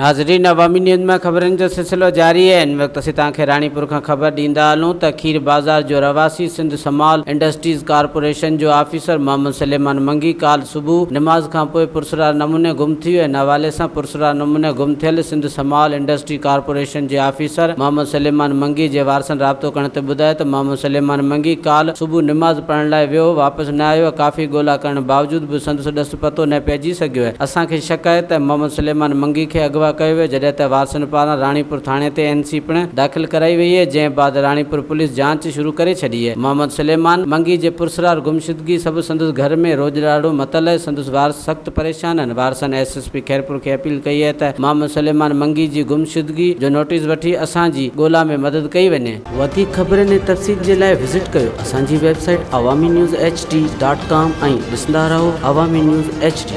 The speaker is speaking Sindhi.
ناظرين عوامي نيوز مان خبرن جو سلسلو جاري آهي ان وقت اسين توهان کي راڻيپور کان خبر ڏيندا هلون ته کير بازار جو رهواسي سنڌ سمال انڊسٽريز ڪارپوريشن جو آفيسر محمد سليمان منگي ڪالهه صبح نماز کانپوء پرسرار نموني گم ٿي ويو ان حوالي سان پرسرار نموني گم ٿيل سنڌ سمال انڊسٽري ڪارپوريشن جي آفيسر محمد سليمان منگي جي وارثن رابطو ڪرڻ تي ٻڌايو ته محمد سليمان منگي ڪالهه صبح نماز پڙهڻ لاء ويو هو واپس نه آيو ۽ ڪافي ڳولا ڪرڻ باوجود به سندس ڏس پتو نه پئجي سگهيو آهي اسان کي شڪ آهي ته محمد سليمان منگي کي اغوا ڪيو ويو جڏهن ته وارثن پاران راڻيپور ٿاڻي تي اين سي پڻ داخل ڪرائي وئي آهي جنهن بعد راڻيپور پوليس جاچ شروع ڪري ڇڏي آهي محمد سليمان منگي جي پرسرار گمشدگي سبب سندس گهر ۾ روڄ راڙو متل آهي سندس وارث سخت پريشان آهن وارثن ايس ايس پي خيرپور کي اپيل ڪئي آهي ته محمد سليمان منگي جي گمشدگي جو نوٽيس وٺي اسان جي ڳولا ۾ مدد ڪئي وڃي. وڌيڪ خبرن ۽ تفصيل جي لاء وزٽ ڪيو اسان جي website Awami news H D dot com ۽ ڏسندا رهو عوامي نيوز ايڇ ڊي.